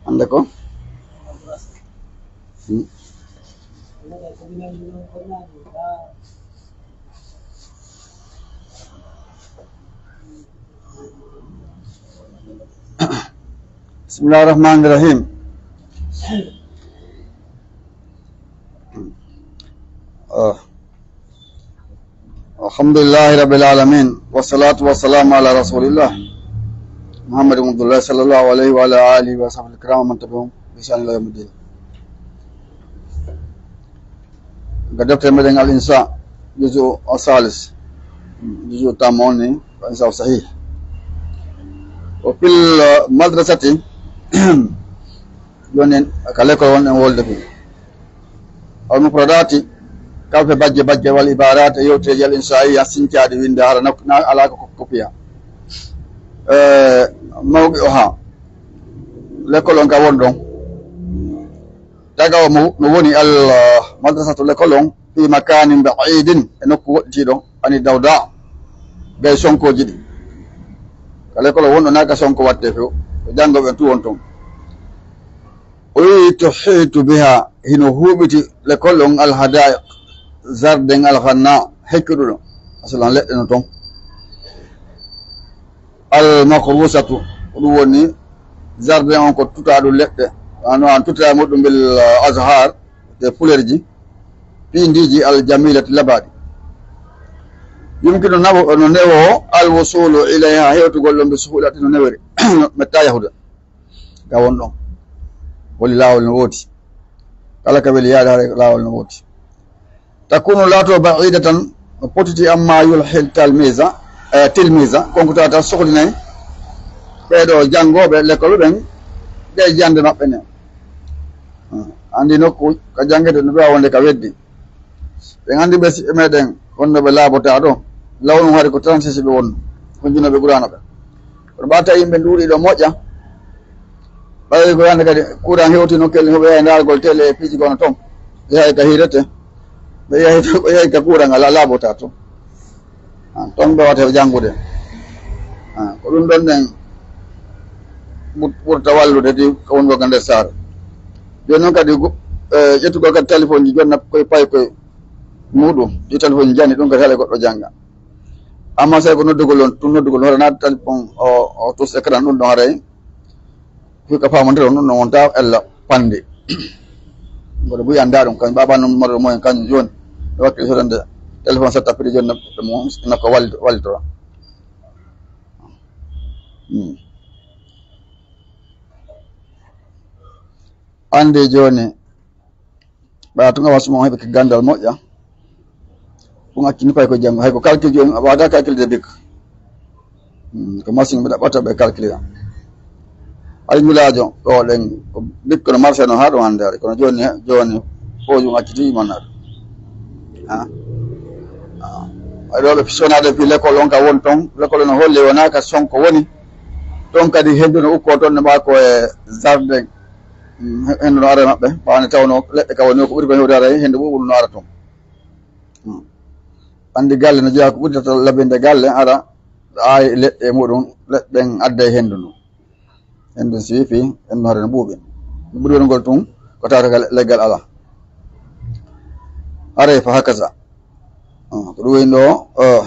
Hannde ko? Hmm. Bismillahir Rahmanir Rahim. Oh. Alhamdulillahi Rabbil Alamin. Wassalatu wassalamu ala Rasulillah. Muhammad ibn Abdullah sallallahu alayhi wa ala alihi wa sahbihi kiram wa man tabi'ahum bi ihsan ila yawmiddin. Ga deftere meɗen Al Insa, juzu o salis, juzu tammo on ni, Al Insa o sahih. O fil, eh, madrasati, joni ka lekol wonɗen wolde fi. Al mufradati, kalfe bajje bajje, wal ibarat, e yewteeji Al Insa, ya sincaɗi winde hara na, na ala ko kopiya. Eh, mawqi o ha. Lekol on ka won ɗon. Taga o mo, no woni al, uh, madrasatu, lekol on, fi makanin ba'idin, e nokku woɗɗitiiɗo, ani dawda, gay sonkooji ɗi. Ka lekol on wonɗo na ka sonko watte few, ko janngo ɓen tu won ton. O wi tuhitu biha, hino huuɓiti lekol on al hadaiq, zarden al ghanna, heccuɗuɗo. Asalan leɗɗe no ton. Al makrusatu, ko ɗum woni jardin on ko tutaaɗo leɗɗe, ano an tuta e muɗum bil, uh, azhar, e fulerji, piindiiji al jamilati, labaaɗi. Yumkinu, no newo, al wusulu ilayha, hewtugol ɗon bi suhulati, no newiri, no metta yahude. Ga won ɗon. Woni laawol no woodi. Kala ka weli yaade, hara laawol no woodi. Takunu, laato ba'idatan, no potiti amma yulhil talmisa, eh, tilmisa, kon ko tawata sohlinay ɓeeɗo janngooɓe lekol ɓen, ɗe jannde maɓɓe nden. Hmm. Anndi nokku ka janngete no ɗuwa wonde ka weddi. Ɓen anndi ɓe siɓɓe meɗen wonno ɓe laabotaa ɗo. Law non hari ko trente-six ɓe wonno, ko junooɓe Qur'aana ɓe. Kono ɓa tawi yimɓe nduuɗi ɗo moƴƴa. Ɓay ko hannde kadi courant hewti nokkeeli, hoɓe yahi ndaargol télé e piiji kono ton. Ɓe yahi ka hiirete. Ɓe yahi to, ɓe yahi ka courant alaa, laabotaa ton. Ah, ton ɓe wata janngude. Ah, ko ɗum ɗon ɗen ɓur-, ɓurta wallude di ko wongo ka nder saare. Jooni noon kadi go-, eh, ƴettugol kadi téléphone ji jonna koye payi koye muɗum. Ɗi téléphone ji janni ɗum kadi haɗa goɗɗo jannga. Amma so tawi ko noddugol on, tun noddugol on, hoto naat téléphone o, o tus écran ɗum ɗon haray. Fuy ka faamondire on, ɗum ɗon wonta ella pande. Mboɗo buy annda ɗum, kañum ɓaɓa numéro mo en kañum jooni. E wakkil sodande téléphone setta prix jooni no, no ko walli-, wallitora. Hmm. Anndi jooni, ɓaya tun a wasmo heɓi ka ganndal moƴƴa. Ɗum accini fay ko janngo, hay ko calcul jooni, a waɗa calcul de bik. Hmm, ko machine ɓe ɗaɓɓata ɓe calcul ya. Ay njulaajo, ɗo ɗen ko bikkono marché no haa ɗum hannde ari, kono jooni, jooni fof ɗum acciti imannaade. Ah. Ah. Ay ɗo ɓe sonaade fii l'école on ka won ton, l'école no holli wonaa ka Sonko woni. Ton kadi henndu no ukkoo ton no ɓaa ko e jardin. Mm, he-, henndu no ara e maɓɓe, ɓaade tawno leɗɗe ka woni ko ɓuri ko hewde ara e henndu ɓuuɓundu no ara ton. Mm. Anndi galle no jeyaa ko ɓuri tata labinde galle ara, aawi leɗɗe e muɗum, leɗɗe ɗen adda e henndu ndu. Henndu si fii, henndu hare no ɓuuɓi. Ɓuri wonugol tun, ko tawata ka le-, leggal alaa. Haray fa hakaza. Ah, ko ɗum woni ɗo, eh,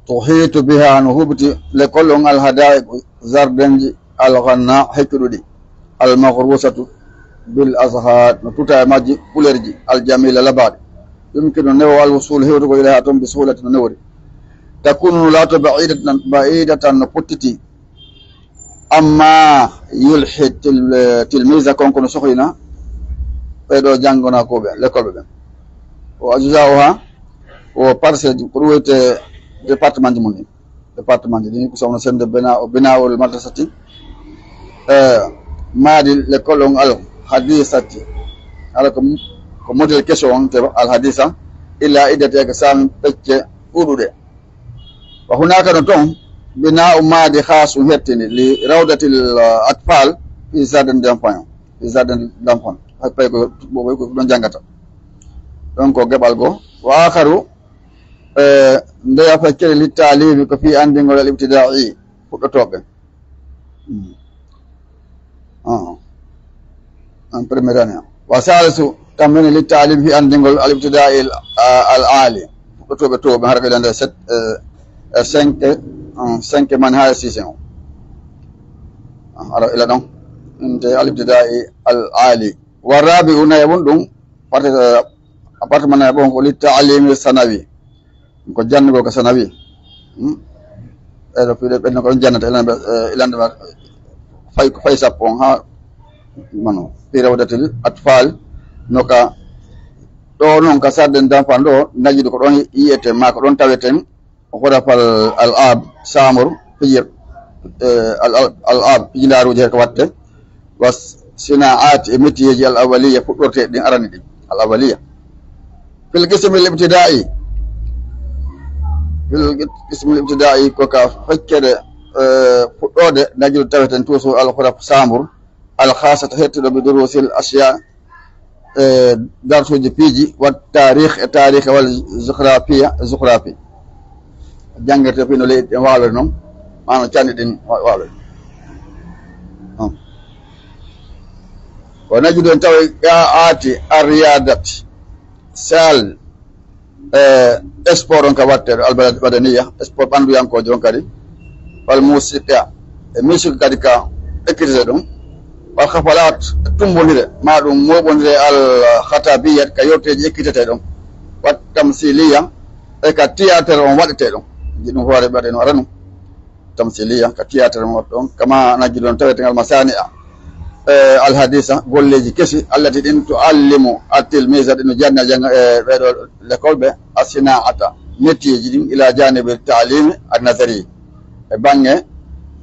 tuhitu biha no huɓti l'école on al hadaiq jardinji al ghanna heccuɗuɗi al maghrusatu bil azhar no tuta e majji kulerji al jamila labaɗi. Yumkinu newo al wusul hewtugol ilayha ton bi suhulati no newori. Takunu no laato ba'idatan, ba'idatan no pottiti. Amma yulhi til-, tilmisa kon kono sohlina ɓe ɗo janngonakooɓe, lekkolɓe ɓen. O ajza'uha, o parcelle ji, ko ɗum wiyetee département ji mum ɗin. Département ji ɗin, ko sohno sende bina, o bina'ul madrasati, eh, maadi l'école on al hadisati. Hala ko, ko modèle keso on, te al hadisa, ila iddati e ko saabi pecce ɗuuɗuɗe. Wa hunaka no ton, bina'u maadi khas um hettini li rawdatil, uh, atfal fi jardin d'enfant, fi jardin d'enfant. Hay pay ko, ko, ko ɗon janngata. Ɗon ko geɓal go. Wa akharu, eh, ndeya feccere li taalimi ko fii anndingol al ibtida'i, fuɗɗotooɓe. Hmm. Ah. En première année. Wa salisu, kamɓe ne li taalim fi anndingol al ibtida'i al, al ali. Fuɗɗotooɓe to ɓe hara ko ilande sept, eh, eh, cinq, eh, cinq man ha e six on. Ah, hara ila ɗon. Inte al ibtida'i al ali. Wa rabi'u, nayaɓun ɗum, parte, eh, appartement nayaɓun ko li taalimi sanawi. Ko janngugol ka sanawi. Hmm? Ɓeɗo piɗe ɓen ko ɗon jannata ilande, eh, ilande ma fay, fay sappo on ha mano. Fi rawdatil atfal no ka ɗo non ka sarden danfan ɗo najidu ko ɗon yiyete ma ko ɗon taweten. Ghurafal al'ab, chambre, pijir, eh, al, al, al'ab, pijindaaruuji he ko watte. Wa sinaa'aat e métier ji al awwaliyya fuɗɗorteeɗi ɗin arani ɗin. Al awwaliyya. Fil qismi al ibtida'i. Fil qismi al ibtida'i ko ka feccere, eh, fuɗɗoode najidu taweten toujours al ghuraf chambre. Al khasata hettuɗo bi durusil asya, eh, darsuji piiji, wa tarikh e tarikh wal jughrafiya, jughrafi. Janngirte fii no leydi ɗin waalori non, maana canɗi ɗin wa-, waalori. Hmm. Ko najude en tawa ga aati ar riyadat, sal, eh, sport on ka watteɗo al bad-, badaniya, sport ɓannduyankoojo on kadi, wal musiqa, e musique kadi ka ekkitete ɗum, wal khafalat, e tumbondire, ma ɗum moɓondire al khatabiyat ka yewteeji ekkitete ɗum, wat tamsiliya, e ka théâtre on waɗete ɗum. Ji ɗum hoore ɓaɗe no ara ɗum. Tamsiliya, ka théâtre mo ɗon, kama najjuɗon tawetegal masani'a, eh, al hadisa, golleeji kesi, allati ɗin tuallimu at-tilmisa, ɗin no janna janga, eh, ɓeɗo l'école ɓe, as-sina'ata, métier ji ɗin, ila janibi ta'limi an-nazari, e bange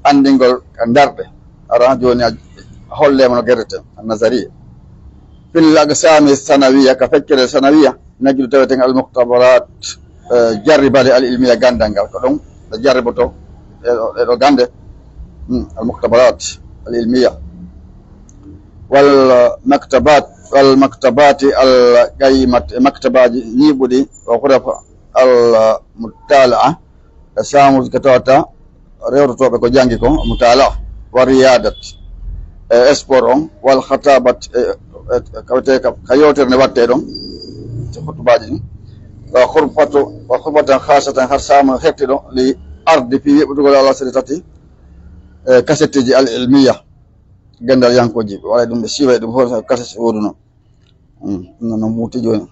anndingol ka darɗe. Ara jooni a hollema no gerete, an-nazari. Fil aqsami sanawiya, ka feccere sanawiya, najjudu taweten al mukhtabarat, eh, jarribale al ilmiya gandal ngal. Ko ɗon ɓe jarriboto ɗe ɗo, ɗe ɗo gande. Hmm, al mukhtabarat al ilmiya. Wal maktabat, wal maktabati al qaymat, e maktabaji ñiiɓuɗi, wa ghuraf al mutala'a, e saamuuji ko tawata rewtotooɓe ko janngi kon, mutala, wa riyadat, e sport on, wal khatabat, e, e, kawte ka, ka yewtere nde watte ɗon, so khutbaaji ɗin. Wa khurfatu, wa khurfatan khasatan, har saamu hertiɗo, li ardi fii weɓɓutugol al asri tati, e kasetteji al ilmiya, gandal yankooji, ɓe waɗa ɗum, ɓe siiwa ɗum, fof kaset woduno. Hmm, ɗum noon muuti jooni.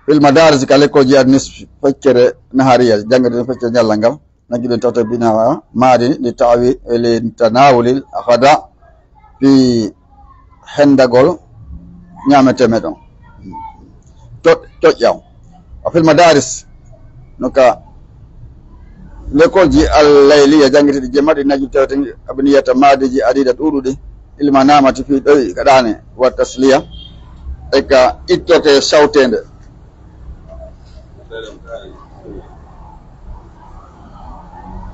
Fil madaris ka lekkolji an nisfi, feccere nahariya, janngude ɗum feccere ñallal ngal. Najjuɗen tawta bina maari li tawi, li tanawulil ghada fi hendagol ñaameteeɗe ɗon. To-, toƴƴam. Wa fil madaris, no ka Lekolji al-layliya, janngitiiɗi jemma, ɗi najju tawten abniyata maadiiji adiida ɗuuɗuɗi, ilma namati fii ɗoyi ka ɗaane, wa tasliya, e ka ittortee sawteende.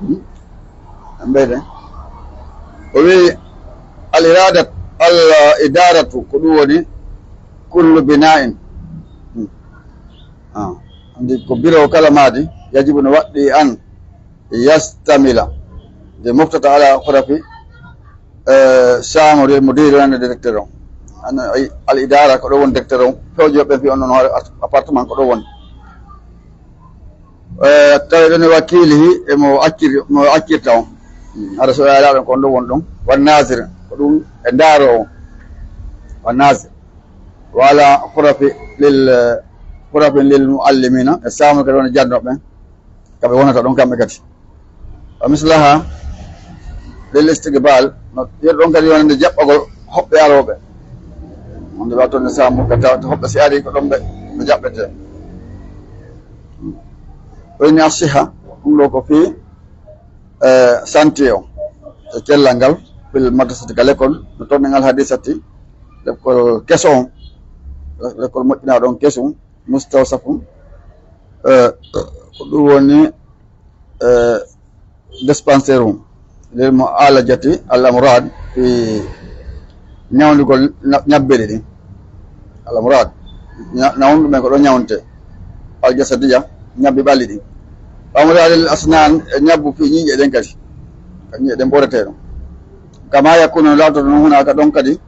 Hmm? Mbeyde. O wi'i, al iradat, al idaratu, ko ɗum woni kullu bina'in. Hmm. Ah, anndi ko biro kala maadi, yajibu no waɗɗi an yastamila, nde moftata ala hurafi, eh, chambre mudiri, wonande directeur on. An, ay, al idara ko ɗo woni directeur on, fewjoɓe fi on ɗon hoore art-, appartement ko ɗo woni. Eh, tawi ɗon e wakilihi e mo accir-, mo accirta on. Hmm, hara so ala ɗon ko on ɗo woni ɗon. Wan nasir, ko ɗum e ndaaro on. Wan nasir. Wala hurafi lil, eh, hurafin lil muallimina, e chambre kadi woni jannooɓe ɓen. Kamɓe wonata ɗon kamɓe kadi. Wa mislaha lil istiqbal, no yeru ɗon kadi wonande jaɓɓagol hoɓɓe arooɓe. Wonde wato ne samu ka tawata hoɓɓe si ari ko ɗon ɓe, ɓe jaɓɓete. O inni asiha, ɗum ɗo ko fii, eh, santé o, e cellal ngal, fil madrasati ka lekol, no toon ngal hadisati, lekol keso on, lekol moƴƴinaa ɗon kesum, mustawsafun, eh, ko ɗum woni, eh, dispensaire um, lil mu'alajati al amrad, fi ñawndugol na-, ñabbeeli ɗin. Al amrad, ña-, nawnuɗo ɓen ko ɗo ñawnte. Al jasadiya, ñabbi ɓalli ɗin. Wa amradil asnan, e ñabbu fi ñiiƴe ɗen kadi. Ka ñiiƴe ɗen ɓoretee ɗon. Kama yakunu, laato ɗon huna ka ɗon kadi,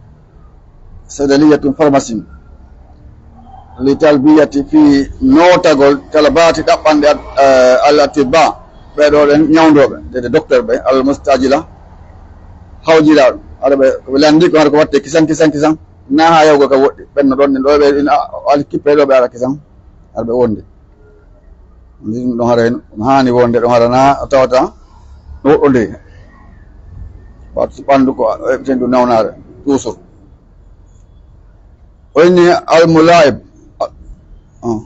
saydaliyatun, pharmacie, li talbiyati, fii nootagol, talabaati, ɗaɓɓanɗe at-, eh, al atibba, ɓee ɗoo ɗen ñawndooɓe, de, de docteur ɓe, al mustajila, hawjiraaɗo. Hara ɓe, ko ɓe lanndi ko, hara ko watte kisan, kisan, kisan, na haa yawgo ka woɗɗi. Ɓen no ɗon, ɗin ɗo ɓe, ɗin a-, al kippe ɗo ɓe ara kisan, hara ɓe wondi. Ndin ɗon hara en, ɗum haani wonde ɗon hara na a tawata no woɗɗondiri. Wato si ɓanndu ko eɓten ɗum nawnaare, toujours. O inni al mulaib. Ah.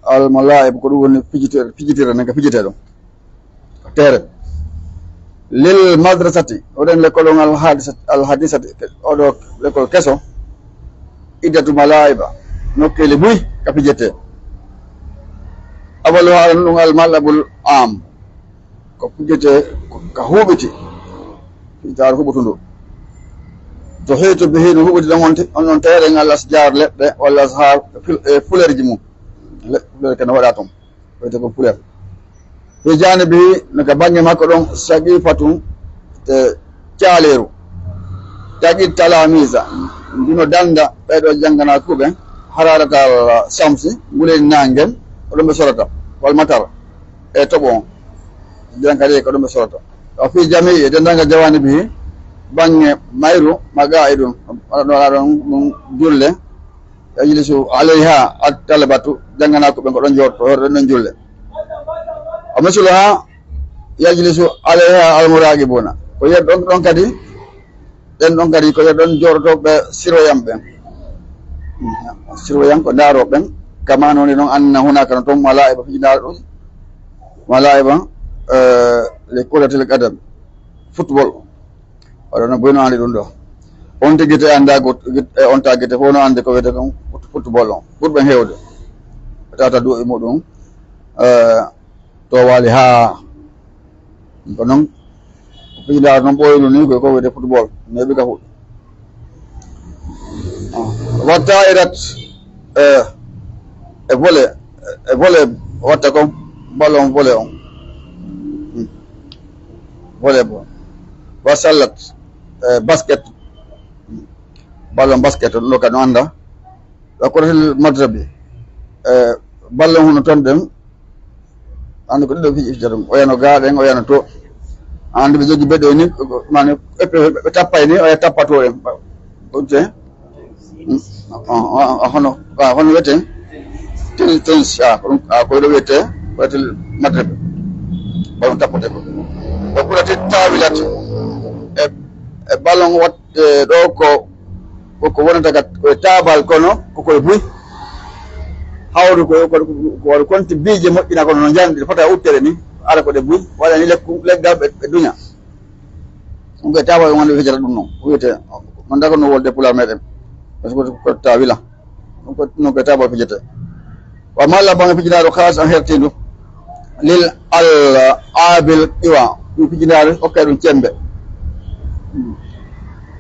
Al mulaib ko ɗum woni fijitire, fijitire nen ka fijitee ɗon. Ko tere. Lil madrasati, oɗen lekol on al hadisat-, al hadisati, oɗo lekol keso, iddatu malaiba, nokkeeli buy ka fijete. Abalu haala ɗum al malabul am, ko fijete ko ka huɓiti, fijitaare huɓutundu. To heyto bihi no huɓuti ɗon on te-, on, on tere ngal asjar leɗɗe, walla ashar fil-, e fulerji mum. Le-, fuler kene waɗa ton. Wiyete ko puler. Fi janibihi, no ka bannge makko ɗon, saqifatun, e caaleeru. Taqi talamisa, ndino dannda ɓee ɗoo jannganaakuɓe, hararatal shamsi, nguleydi naange, ko ɗum ɓe sorata, wal matar, e toɓo on. Nden kadi ko ɗum ɓe sorata. Wa fi jamii, e denndaangal jawanibihi, bannge mayru, maqaa'idun, wala ɗum, wala ɗum, ɗum julle, yajlisu alayha at-talabatu, jannganaakuɓe ko ɗon jooɗotoo, hoore ɗon ɗon julle. Wa misluha yajlisu alayha al-muraqibuna. Ko yer ɗon, ɗon kadi, ɗen ɗon kadi ko yer ɗon jooɗotoo ɓe surveillant ɓen. Surveillant ko ndaaroo ɓen. Kama no woni non anna hunaka no ton malaiba fijinaaɗo ɗum. Malaiba, eh, li kuratil qadam. Football. Waɗa no boyno ande ɗum ɗo. On tigi te annda go-, git-, e on ta gite fof no ande ko wiyete ɗum foot-, football on. Ɓurɓe heewde. Ɓe tawata duuɓi muɗum, eh, to waali haa. Ko noon, ko piidaar noon ɓooyru ni, ko, ko wiyete football. Neeɓi ka fuɗɗi. Watta irat, eh, e volley, e volley watta ko ballon volley on. Hmm. Volley ball. Wa sallat, eh, basket. Hmm. Ballon basket, ɗum ɗo kadi no annda. Wa kuratil madrabi. Eh, ballon hono ton ɗen. Andi ko ɗiɗo fiji fijata ɗum. Oya no gaaɗen, oya no to. Andi ɓe jogi beɗo ni, mani, ɓe, ɓe, ɓe tappay ni, oya tappato en. Ɗum te. Hmm? O, o, o, hono, a, hono wiyete? Ten-, tennis, a, ko ɗum, a, ko ɗo wiyete, ko wiyete madrab. Ballon tappate ko. Ko ɓurate tawilate. E, e ballon wat-, e, ɗo ko, ko, ko wonata ka, ko e tabal kono, ko koye buy. Hawru ko, ko, ko waɗi konti biije moƴƴina kono no njandi, fota uttere ni. ara ko ɗe buy, waɗani lekku, leggal ɓe, ɓe duña. Ɗum ko e tawa on wonde fijata ɗum noon. O wiyete, man daga no wolde Pulaar meɗen. Parce que ko tawila. Ɗum ko, ɗum ko e tawa fijete. Wa malla bange fijinaaɗo kaalis an hertindu. Lil al abil iwa. Ɗum fijinaaɗo okkay ɗum cembe.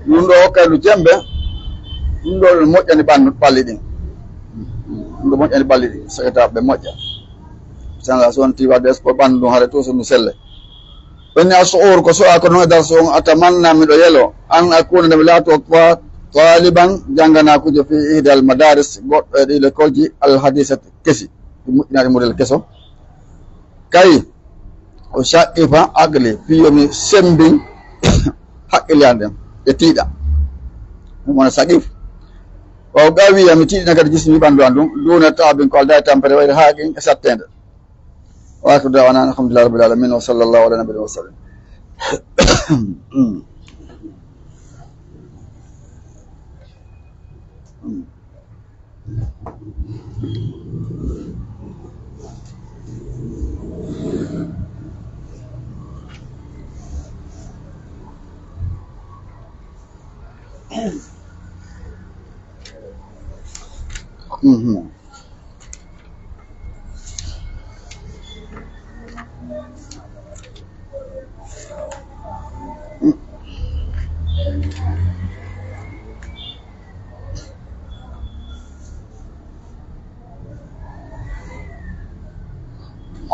Ɗum ɗo okkay ɗum cembe. Ɗum ɗo ɗum moƴƴani ɓandu, ɓalli ɗin. Ɗum ɗo moƴƴani ɓalli ɗin. Sakata ɓe moƴƴa. Sanga so wonti wadde est-ce que ɓandu ndun hare to so ndu selle. Woni a su'ur ko su'a ko non e darsu on, atamanna miɗo yelo, an akuna nde mi laato ta-, taliban janganakujo fi ihdal madaris goɗɗo e ɗi lekolji al hadisat kesi, ɗi moƴƴinaaɗi model keso. Kay, o shaqifa aqli, fi yo mi sembin haqqille an ɗen, e tiiɗa. Ɗum wona saqif. Wa uqawiya, mi tiiɗina kadi jismi ɓandu an ɗum, duna taabin ko aldaa e tampere wayre haaqin e sattende. Wa akhiru da'wana alhamdulillahi rabbil alamin wa sallallahu ala nabiyina wa sallam. Mhm.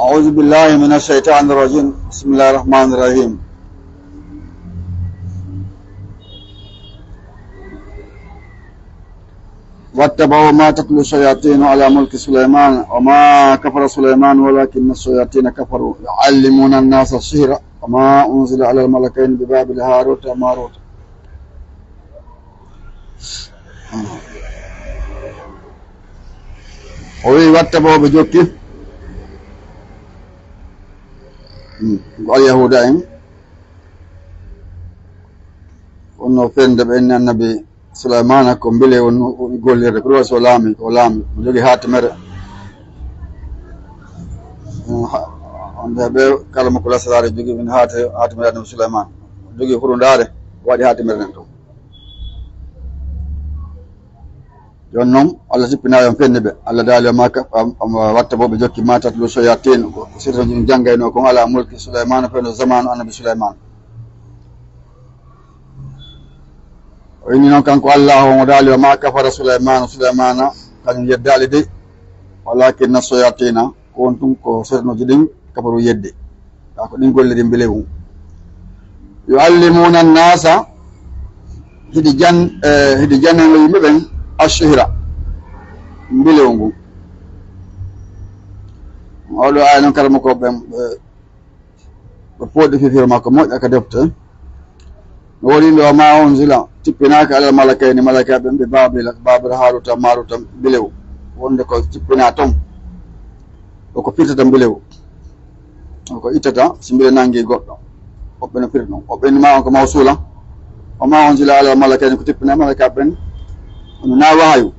أعوذ بالله من الشيطان الرجيم. بسم الله الرحمن الرحيم. واتبعوا ما تتلو الشياطين على ملك سليمان وما كفر سليمان ولكن الشياطين كفروا يعلمون الناس السحر وما أنزل على الملكين ببابل هاروت وماروت. O wi'i, "Watta boo ɓe jokki, hmm, ko Alyahuuda en, wonno fende ɓe inni Annabi Sulaymaana ko mbele won, woni gollirde, ko ɗum waɗi so laami, ko laami, mo jogii haatimere." Hmm, ha-, wonde ɓe kala mo ko lasaraare jogii min haati-, haatimere Annabi Sulaymaana. Jogii huɗo ndaare, waɗi haatimere nden ɗum. Jooni noon, Allah tippinaa yo fenni ɓe. Allah daali, "Wa ma ka-, am, am, watta boo ɓe jokki ma tatlu shayatin, ko sirruuji ɗin janngaynoo kon ala mulki Sulaymaana, fewndo zamaanu Annabi Sulaymaana." O inni noon kanko Allah, o daali, "Wa ma kafara Sulaymaanu, Sulaymaana kañum yeddaali dey, walakinna shayatina." Ko on tun ko sernoji ɗin kafaru yedde. Ka ko ɗin golle ɗin mbilewu. Yuallimuna annasa, hiɗi jan-, eh, hiɗi janano yimɓe ɓen, ashihra, mbilewu ngun. Oɗo aya non kala mo ko ɓen, eh, ɓe pooɗi fifiro makko moƴƴa ka defte. No woni ɗo, "Ma unzila, tippinaaka alal malakayni, malaika ɓen ɓe Babila, Babila Haaruta Maaruta mbilewu." Wonde ko tippinaa ton, ko ko firtata mbilewu. Ko ittata si mbile nangi goɗɗo. Woɓɓe no firta ɗum. Woɓɓe ni ma on ko mawsula. "Wa ma unzila alal malakayni", ko tippinaa malaika ɓen. Kono na wahayu.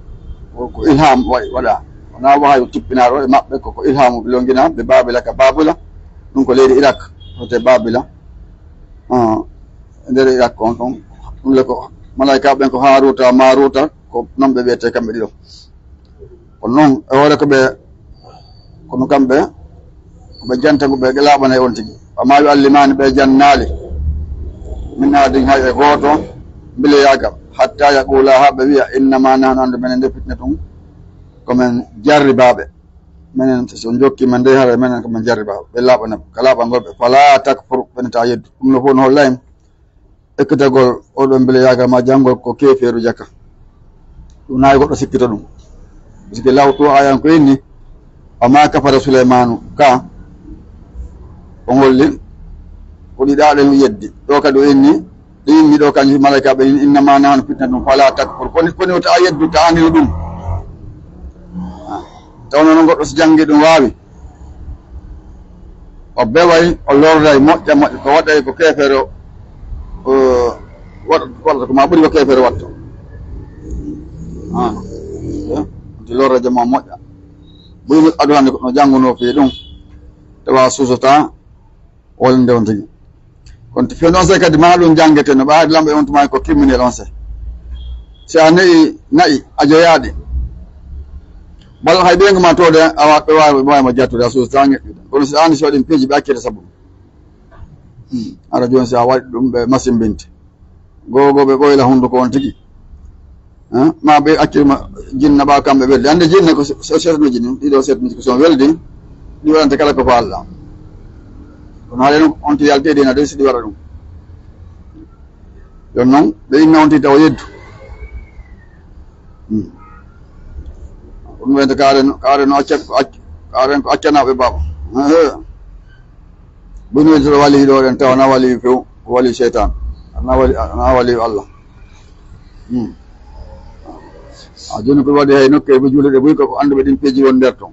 Ko, ko ilham wa-, waɗa. Ko na wahayu tippinaaɗo e maɓɓe, ko, ko ilhamu ɓe longina ɓe Babila ka Babila. Ɗum ko leydi Irak, wiyetee Babila. Ah, e nder Irak on ɗon, ɗum le ko malaika ɓen ko Haaruta, Maaruta, ko non ɓe wiyetee kamɓe ɗiɗo. Kono non, e hoore ko ɓe, kono kamɓe, ko ɓe janta ko ɓe laaɓanay on tigi. "Wa ma yuallimani", ɓe jannaali. "Min ahadin", hay e gooto, mbileyagal. "Hatta yaqula", haa ɓe wiya, "Innama nahnu", anndu menen nde fitnatun, ko men jarribaaɓe. Menen, so on jokki men nde, haray menen ko men jarribaaɓe. Ɓe laaɓana, ka laaɓangol ɓe. "Fala takfur", ɓen ta yeddu. Ɗum no fof no holla en ekkitagol oɗo mbileyagal ma janngol ko keefeeru jaka. Ɗum nayi goɗɗo sikkito ɗum. Parce que lawtu ayan ko inni, "Wa ma kafara Sulaymaanu", ka o ngolli, ko ɗi ɗaɗen yeddi. Ɗo kadi o inni, ɗi inni ɗo kanji malaika ɓe inni, "Innama nahnu fitnatun fala takfur." Koni, koni o ta yeddu, ta andino ɗum. Ah. Tawno noon goɗɗo so janngi ɗum waawi. O beway, o lorray moƴƴa moƴƴa, ko waɗay ko keefeero, o waɗ-, waɗata ko ma ɓuri ko keefeero waɗta. Ah, eh, ti lorra jama moƴƴa. Buy no adu hannde ko no janngunoo fii ɗum. Tawa suusata, Walla nde on tigi. Kono to feewi on se kadi, ma ɗum janngetee no ɓaade lamɓe on tuma ko criminel on se. Si a ne'i na'i, a joyaɗi. Bal hay ɓeyngu ma toode, a wa-, ɓe waawi, ɓe waawi ma jattude, a suusa tange. Kono si a andi si waɗi peeji ɓe accete sabu. Hmm. Ara jooni si a waɗi ɗum, ɓe masimbinte. Gogo ɓe ɓoyla hunduko on tigi. Hein? Ma ɓe accirma jinna ɓa kamɓe ɓe. Ande jinna ko so, so setnuji ni, ɗiɗo setnuji ko son weldi, ɗi waɗante kala ko faalɗa. Kono haɗe noon, on ti yalteede na de, si ɗi waɗa ɗum. Ɗon noon, ɓe inna on ti tawa yeddu. Hmm. Ɗum wiyata kaare no, kaare no acca, ko acc-, kaare ko accanaɓe baaba. Ehe. Boni woni to wali ɗo ɗen tawa na wali few, ko wali seytan. Na wali, na wali Allah. Hmm. A jooni ko waɗi hay nokkee ɓe juulde buy ko annduɓe ɗin peeji won nder ton.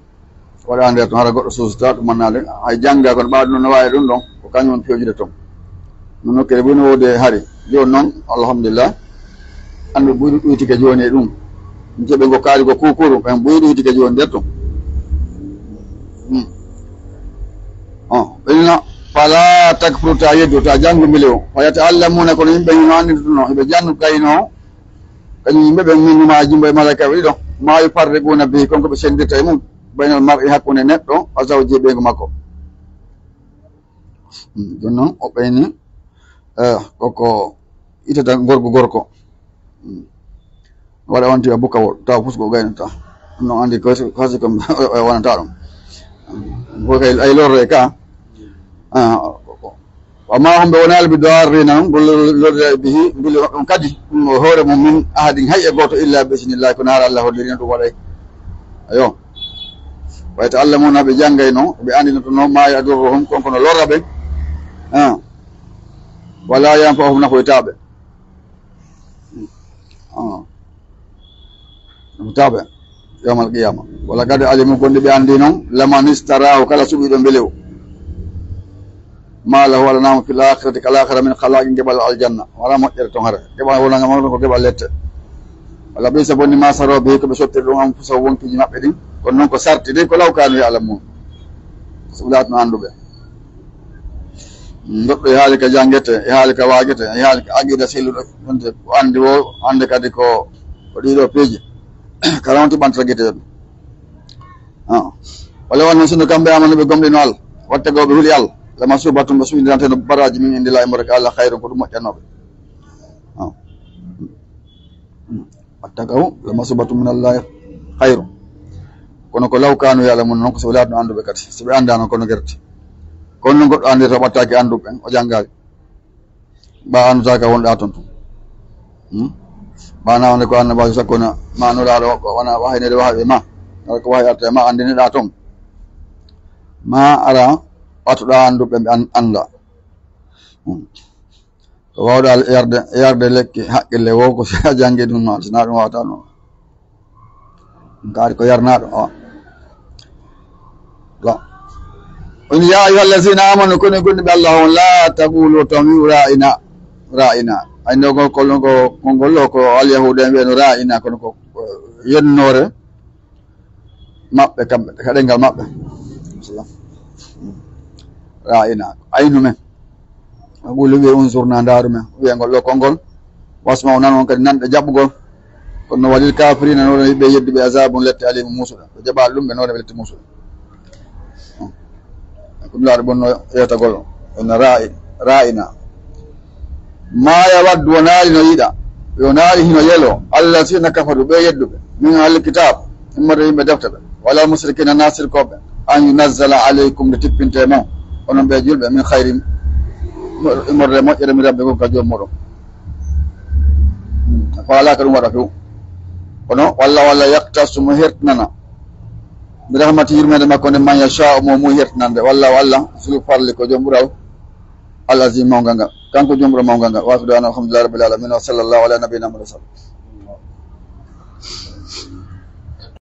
Waɗa nder ton hara goɗɗo suusata ɗum mannaade. Hay jannga kono ɓaade noon no waawi ɗum ɗon. Ko kañum woni pewjude ton. No nokkee buy no woodi hari. Jooni noon, alhamdulillah. Annduɓe buy ɗuytike jooni e ɗum. Ɗum keɓe ngo kaari ko kukuru, ɓen buy ɗuytike jooni nder ton. Hmm. On, ɓe ina, "Fala takfuru, ta yeddu, ta janngu mbilewu. Fa yata'allamuna, kono yimɓe hino anndituno, hiɓe jannu kayno, kañum yimɓe ɓen min huma jimbo e malaika ɓe ɗiɗo, ma yufarriquna bihi, kon ko ɓe senndirta e mum, baynal mar'i, hakkunde neɗɗo, wa zawji, ɓeyngu makko." Hmm, jooni noon, o ɓeyni, eh, koko itata gorko gorko. Hmm. Waɗa on tiwa bukkawol, tawa fus ko gaynata. Ɗum noon anndi ko si, ko si ko wonata ɗum. Ko kay ay lorre ka. Ah, ko, ko. Wa ma hum, ɓe wonaali bi darrina, ɗum lorre bihi, mbili ɗum kadi, ɗum o hoore mum min ahadin hay e gooto illa bi isnillahi, ko naara Allah hollirino ɗum waɗay. Ayo. Wa yata'allamuna, ɓe janngayno, ɓe anndinotono ma yadurruhum, kon kono lorra ɓe. Ah. Wala yanfa'uhum, nafoytaaɓe. Ah. Nafoytaaɓe. Yawmal qiyama. Wala qad alimu, gonɗi ɓe anndi noon, laman ishtarahu, kala suɓiɗo mbelewu. Ma lahu, alanaamo, fil akhirati, kal akhira, min khalaqin, geɓal aljanna. Wala moƴƴere ton hara. Geɓal wonanga ma ko geɓal lette. Wala bisa bonni ma saro be ko ɓe sottiri ɗum anfusahum, wonkiiji maɓɓe ɗin. Kono noon ko sarti de ko law kanu ya'lamun. So ɓe laatno annduɓe. Goɗɗo e haali ka janngete, e haali ka waagete, e haali ka aqida selluɗo, wonde ko anndi wo, hannde kadi ko, ko ɗiɗo peeji. Kala on tiɓanta gite. Ah. Wala wonno sinno kamɓe amanu ɓe gomɗino Allah, wattagoo ɓe huli Allah, lama subatum ɓe suɓindirante no baraji min indila e mboraka Allah, khayrun ko ɗum moƴƴanooɓe. Ah. Wattagaw lama subatum min Allah khayrun. Kono ko law kanu ya'lamun, noon ko so ɓe laatno annduɓe kadi. So ɓe anndaano kono gerte. Kono noon goɗɗo anndita o ɓattaaki annduɓe ɓen, o janngaali. Ɓa anndutaa ka wonɗa ton tun. Hmm? Ɓa na wonde ko annabaajo sakko na ma nulaaɗo o, wona wahaynede wahaɓe ma. Wala ko wahay arta e ma anndiniɗa ton. Ma ara ɓattuɗa annduɓe ɓe an-, annda. Hmm. Ko wawɗa yarde, yarde lekki haqqille wo ko si a janngi ɗum ma, si na ɗum wawata ɗum. Ɗum kaari ko yarnaɗo, o. Bon. On ya ayyuha allazina amanu, kono gonɗi ɓe Allah on, la taqulu, ton wi'u ra'ina, ra'ina. Ay, no ko, ko, ko, ko ngol ko alyahuda en wiyano ra'ina, kono ko, ko yennore maɓɓe kamɓe, ka ɗengal maɓɓe. Ra'ina, aynu men. Qulu, wi'e, unzurna, ndaaru men. Wi'e ngol ɗo konngol. Wasma'u, nano on kadi nanɗe jaɓugol. Kono walil kafirina, noon yimɓe yedduɓe, azabun, lette, alimun, muusuɗo. Ɓe jaɓaali ɗum, ɓe noon ɓe lette muusuɗo. Ko Nulaaɗo bonno yewtagol on, ra'i-, ra'ina. Ma yawaddu, wonaali no yiɗa, wonaali hino yelo, allazina kafaru, ɓe yedduɓe, min ahli kitab, immorde yimɓe defte ɓe, wala musrikina, na sirkooɓe, an yunazzala alaykum, nde tippinte e mon, onon ɓe julɓe, min khayrin, immorde moƴƴere, min rabbikum, ka Joomi muɗum. Faalaaka ɗum waɗa few. Kono, walla, walla yaktasu, mo hertinana, bi rahmati, yurmeende makko nde, man yasha'u, mo muy hertinande, walla, walla, zul fadli, ko Joomi ɓural, al azim, mawngal ngal. Kanko Joomi ɓural mawngal ngal. Wa akhiruna, alhamdulillahi rabbil alamin, wa sallallahu ala nabiyyina Muhammad wa sallam.